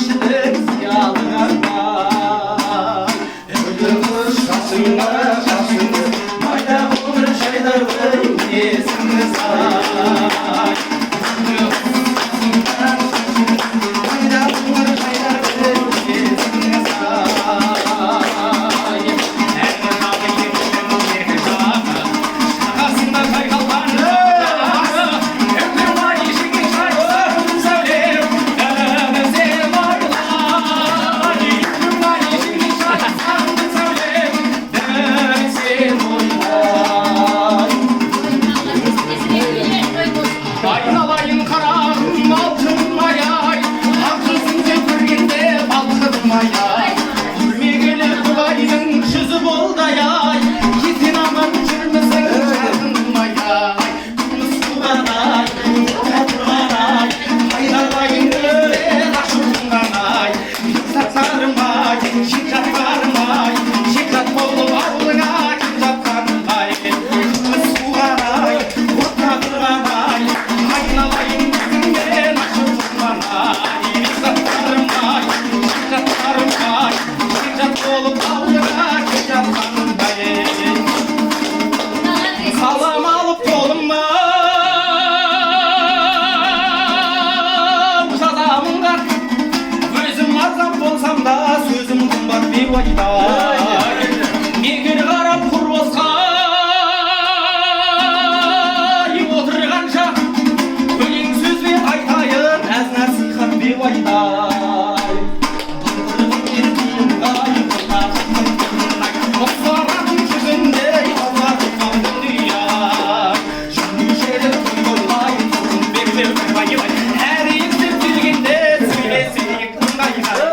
Тіршілік зиялы қандай. Үлгі қыз, шашың қара, шашың көз, майда қоңыр жайдарлы есіңіз ай. Үлгі қыз, шашың қара, шашың көз, майда қоңыр жайдарлы есіңіз ай. Әр жағы елдің екі жағы, жағасында жайқалған жапырағы. Үкімай жеңіл жайсаң сәулем, сен ойлай. Үкімай жеңіл жайсаң сәулем, сен ойлай. Айналайын қарағым, алтыным ай, ақ жүзіңді көргенде балқыдым ай ай. Көрмегелі құдайдың жүзі болды ай ай, есен аман жүрмісің, жарқыным ай ай. Күміс туған ай, отқа тұрған ай, айналайын көзде ашуланған ай. Бекзаттарым ай, шикзаттарым ай, шикзат болып ауылыңа кеп жатқаным ай. Күміс туған ай, отқа тұрған ай, айналайын көзіңнен ашуланған ай. Бекзаттарым ай, шикзаттарым ай, шикзат болып ауылыңа кеп жатқаным ай. Қалам алып қолыма жазамын қар, өзім арзан болсам да, сөзім қымбат бейуайдай. Мекер қарап құр босқа отырғанша, өлең сөзбен айтайын әз насихат бейуайдай. Мұқсараның жүзіндей алла дүние, жүруші той, әр еңсеп келгенде сөйлесейік ыңғайға.